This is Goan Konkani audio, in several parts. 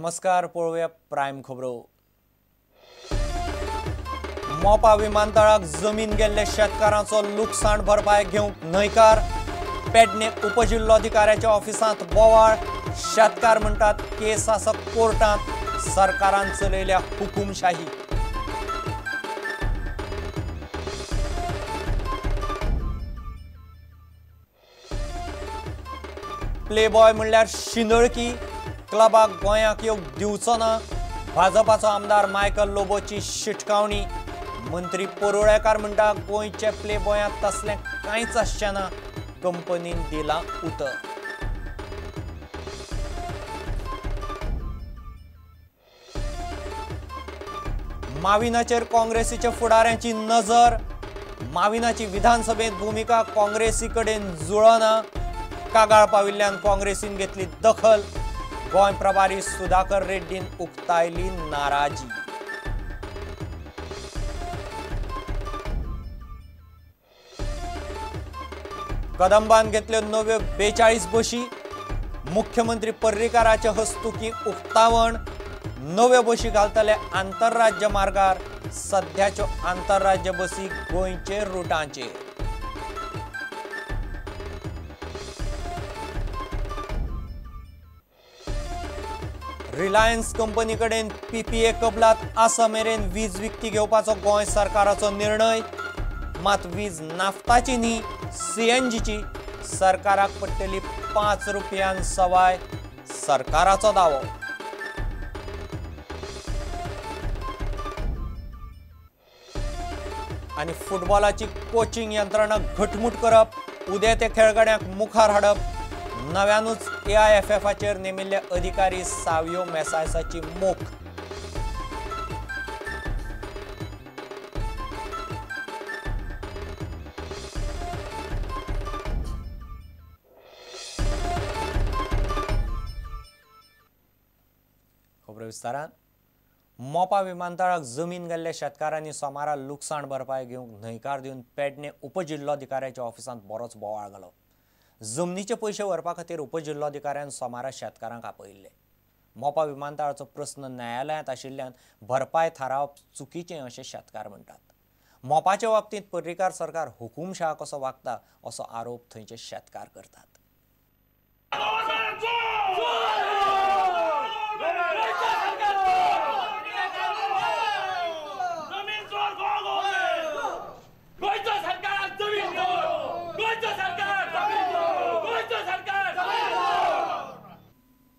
नमस्कार, पळोवया प्रायम खबरो। मोपा विमानतळाक जमीन गेल्ले शेतकारांचो लुकसाण भरपाय घेवंक न्हयकार। पेडणे उपजिल्लोधिकाऱ्याच्या ऑफिसांत बोवाळ। शेतकार म्हणटात केस आसा कोर्टांत, सरकारान चलयल्या हुकुमशाही। प्लेबॉय म्हणल्यार शिंदळकी, क्लबाक गोंयाक येवंक दिवचो ना, भाजपाचो आमदार मायकल लोबोची शिटकावणी। मंत्री परुळेकार म्हणटा गोंयचे प्लेबॉयांत तसलें कांयच आसचें ना, कंपनीन दिलां उतर। माविनाचेर काँग्रेसीच्या फुडाऱ्यांची नजर। माविनाची विधानसभेत भूमिका काँग्रेसी कडेन जुळना। कागाळ पाविल्ल्यान काँग्रेसीन घेतली दखल। गोंय प्रभारी सुधाकर रेड्डीन उक्तायली नाराजी। कदंबान घेतल्यो नव्यो 42 बशी। मुख्यमंत्री पर्रीकाराचे हस्तुकी उक्तावण। नव्यो बशी घालतले आंतरराज्य मार्गार, सध्याच्यो आंतरराज्य बसी गोंयचे रुटांचेर। रिलायन्स कंपनी कडेन पीपीए कबलात आसा मेरेन वीज विकती घेवपाचो गोंय सरकाराचो निर्णय। मात वीज नाफ्ताची न्ही, सीएनजीची। सरकाराक पडटली 5 रुपयान सवाय, सरकाराचो दावो। आनी फुटबॉलाची कोचिंग यंत्रणा घटमूट करप, उदेते खेळगड्यांक मुखार हाडप, नव्यानूच एआयएफएफाचेर नेमिल्ले अधिकारी सावियो मेसायसाची मोख। खबरो विस्तारान। मोपा विमानतळाक जमीन गेल्ल्या शेतकारांनी सोमारा लुकसाण भरपाय घेवंक न्हयकार दिवन पेडणे उपजिल्लोधिकाऱ्याच्या ऑफिसांत बरोच बोवाळ घालो। जमनीचे पयशे व्हरपा खातीर उपजिल्लोधिकाऱ्यान सोमारा शेतकारांक आपयिल्ले। मोपा विमानतळाचो प्रस्न न्यायालयांत आशिल्ल्यान भरपाय थारावप चुकीचें अशें शेतकार म्हणटात। मोपाचे बाबतींत पर्रीकार सरकार हुकुमशाह कसो वागता असो आरोप थंयचे शेतकार करतात।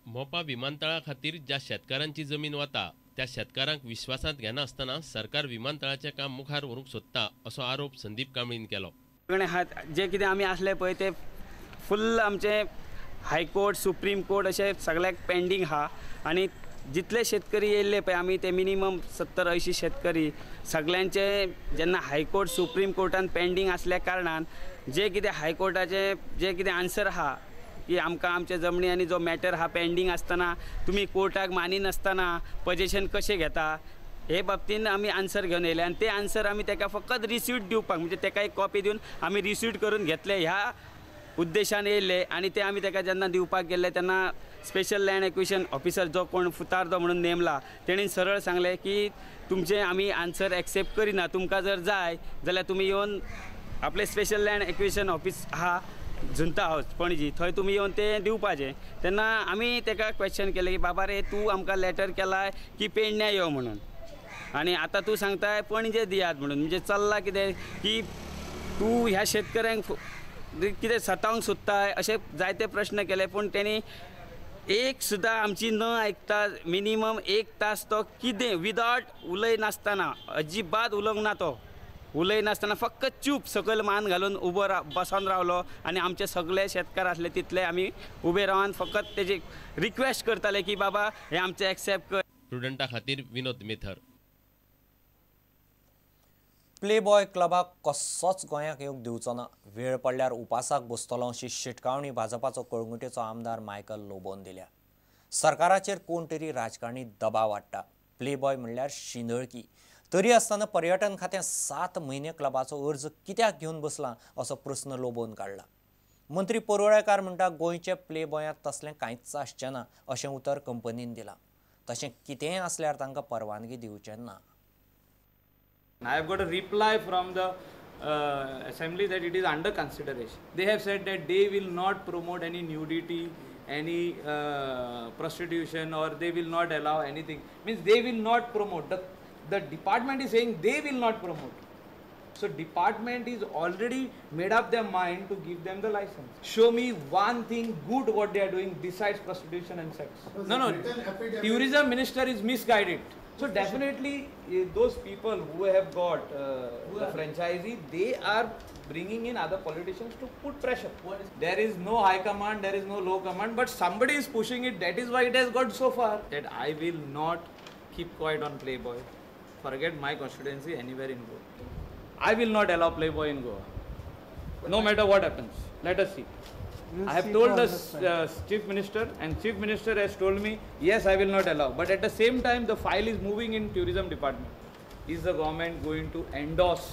मोपा विमानतळा खातीर ज्या शेतकारांची जमीन वता त्या शेतकारांक विश्वासांत घेनासतना सरकार विमानतळाचें काम मुखार व्हरूंक सोदता असो आरोप संदीप कांबळीन केलो। जे कितें आमी आसले पळय ते फुल्ल आमचे हायकोर्ट सुप्रीम कोर्ट अशें सगळ्याक पेंडींग आहा आनी जितले शेतकरी येयल्ले पळय आमी ते मिनिमम 70-80 शेतकरी सगळ्यांचे जेन्ना हायकोर्ट सुप्रीम कोर्टान पेंडींग आसल्या कारणान जे कितें हायकोर्टाचे जे कितें आन्सर आहा की आमकां आमचे जमनी आनी जो मॅटर हा पेंडींग आसतना तुमी कोर्टाक मानिनासतना पजेशन कशें घेता हे बाबतीन आमी आन्सर घेवन येयले आनी ते आन्सर आमी ताका फकत रिसीट दिवपाक म्हणजे ताका एक कॉपी दिवन आमी रिसीट करून घेतले ह्या उद्देशान येयल्ले आनी ते आमी ताका जेन्ना दिवपाक गेल्ले तेन्ना स्पेशल लँड एक्विशन ऑफिसर जो कोण फुतारदो म्हणून नेमला तेणेन सरळ सांगलें की तुमचें आमी आन्सर एक्सेप्ट करिना, तुमकां जर जाय जाल्यार तुमी येवन आपलें स्पेशल लँड एक्विशन ऑफिस आहा जुंता हावस पणजी थंय तुमी येवन तें दिवपाचें। तेन्ना आमी ताका क्वेश्चन केलें की बाबा रे तूं आमकां लेटर केलाय की पेडण्या यो म्हणून आनी आतां तूं सांगताय पणजे दियात म्हणून, म्हणजे चल्लां कितें की तूं ह्या शेतकऱ्यांक कितें सतावंक सोदताय अशें जायते प्रश्न केले पूण तेणी एक सुद्दां आमची न आयकता मिनिमम 1 तास तो कितें विदावट उलयनासतना अजिबात उलोवंक ना, तो उलयनासतना फक्त चूप सकयल मान घालून उबो बसोन रावलो आनी आमचे सगळे शेतकार आसले तितले आमी उबे रावन फकत तेजी रिक्वेस्ट करताले की बाबा हे आमचे एक्सेप्ट कर। प्रुडंटा खातीर विनोद मेथर। प्लेबॉय क्लबाक कसोच गोंयाक येवंक दिवचो ना, वेळ पडल्यार उपासाक बसतलो अशी शिटकावणी भाजपाचो कळंगुटेचो आमदार मायकल लोबोन दिल्या। सरकाराचेर कोण तरी राजकारणी दबाव हाडटा। प्लेबॉय म्हणल्यार शिंदळकी, तरी आसतना पर्यटन खात्यान 7 म्हयने क्लबाचो अर्ज कित्याक घेवन बसला असो प्रस्न लोबोन काडला। मंत्री परुळेकार म्हणटा गोंयचे प्लेबॉयांत तसलें कांयच आसचें ना अशें उतर कंपनीन दिलां। तशें कितेंय आसल्यार तांकां परवानगी दिवचे ना. I have got a reply from the assembly that it is under consideration. They have said that they will not promote any nudity, any prostitution, or they will not allow anything. Means they will not promote. The department is saying they will not promote. So department is already made up their mind to give them the license. Show me one thing good what they are doing besides prostitution and sex. No, tourism minister is misguided. So definitely those people who have got the franchisee, they are bringing in other politicians to put pressure. There is no high command, there is no low command, but somebody is pushing it. That is why it has got so far. That I will not keep quiet on Playboy. Forget my constituency anywhere in Goa. I will not allow Playboy in Goa. No matter what happens. Let us see. I have told the Chief Minister, and Chief Minister has told me, yes, I will not allow. But at the same time, the file is moving in tourism department. Is the government going to endorse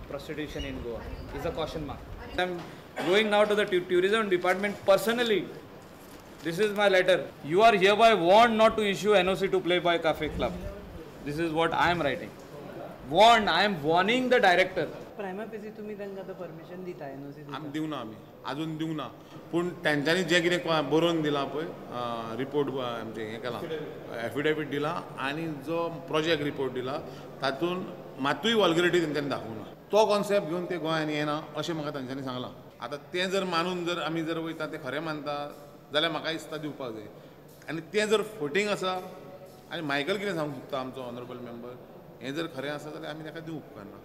prostitution in Goa? Is a caution mark. I am going now to the tourism department personally. This is my letter. You are hereby warned not to issue NOC to Playboy Cafe Club. This is what I am writing. Warned, I am warning the director. Prima facie तुम्ही तांकां आतां परमिशन दिता एनओसी? आमी दिवना, आमी आजून दिवना, पूण तेंच्यांनी जें कितें बरोवन दिलां पळय रिपोर्ट आमचें हें केलां, एफिडेवीट दिला आनी जो प्रोजेक्ट रिपोर्ट दिला तातूंत मातूय वल्गरिटी तेंच्यांनी दाखोवना. तो कॉन्सेप्ट घेवन ते गोंयांत येना अशें म्हाका तेंच्यांनी सांगलां. आतां तें जर मानून जर आमी जर वयता तें खरें मानता जाल्यार म्हाका दिसता दिवपाक जाय, आनी तें जर फटींग आसा आनी मायकल कितें सांगूंक सोदता आमचो ऑनरेबल मेंबर, हें जर खरें आसा जाल्यार आमी ताका दिवंक उपकारना.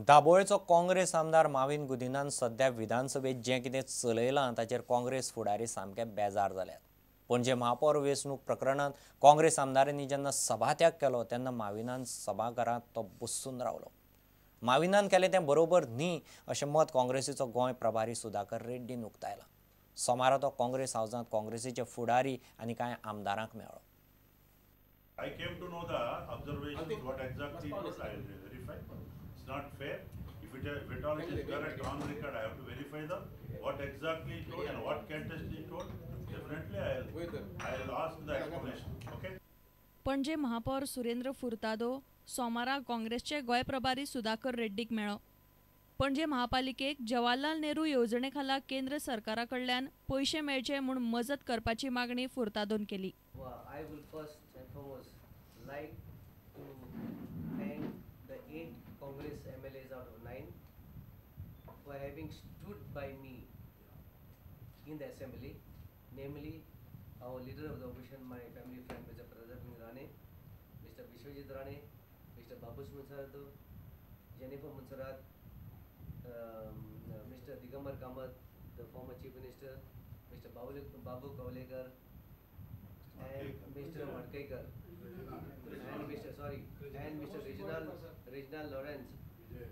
दाबोळेचो काँग्रेस आमदार माविन गुदिनान सध्या विधानसभेत जें कितें चलयलां ताचेर काँग्रेस फुडारी सामके बेजार जाल्यात. पणजे महापौर वेंचणूक प्रकरणांत काँग्रेस आमदारांनी जेन्ना सभात्याग केलो तेन्ना माविनान सभाघरांत तो बसून रावलो. माविनान केलें तें बरोबर न्ही अशें मत काँग्रेसीचो गोंय प्रभारी सुधाकर रेड्डीन उक्तायलां. सोमारा तो काँग्रेस हावजांत काँग्रेसीचे फुडारी आनी कांय आमदारांक मेळ्ळो. I came to know the observations, what exactly it was, I will verify. It's not fair. If it all is correct on record, I have to verify the what exactly he told and what context he told. Definitely I will ask the explanation. Okay. Panaji महापौर सुरेंद्र फुर्तादो सोमारा काँग्रेसचे गोंय प्रभारी सुधाकर रेड्डीक मेळ्ळो. पणजे महापालिकेक जवाहरलाल नेहरू येवजणे खाला केंद्र सरकारा कडल्यान पयशे मेळचे म्हूण मजत करपाची मागणी फुर्तादोन केली. I will first and foremost like to thank the 8 Congress MLAs out of 9 for having stood by me in the assembly, namely our leader of the opposition, my family friend Mr. Pratap Rane, Mr. Vishwajit Rane, Mr. Babush Monserrato, Jennifer Monserrato, Mr. Digambar Kamath, the former Chief Minister, Mr. Babu Kavlekar, and Mr. Madkaikar, and Mr. Reginald Lawrence,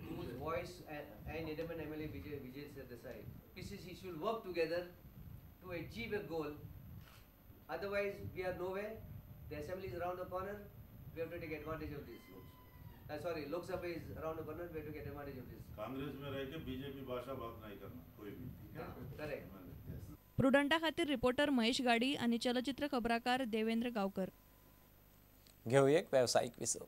whose voice and independent MLA Vijay Desai. PCC should work together to achieve a goal. Otherwise, we are nowhere. The assembly is around the corner. We have to take advantage of this. Sorry, Lok Sabha is around the corner. We have to get advantage of this. Congress में रह के बीजेपी भाषा बात नहीं करना कोई भी, ठीक है? Correct. प्रुडंटा खातीर रिपोर्टर महेश गाडी आणि चलचित्र खबराकार देवेंद्र गावकर. घेऊया एक व्यावसायिक विसव.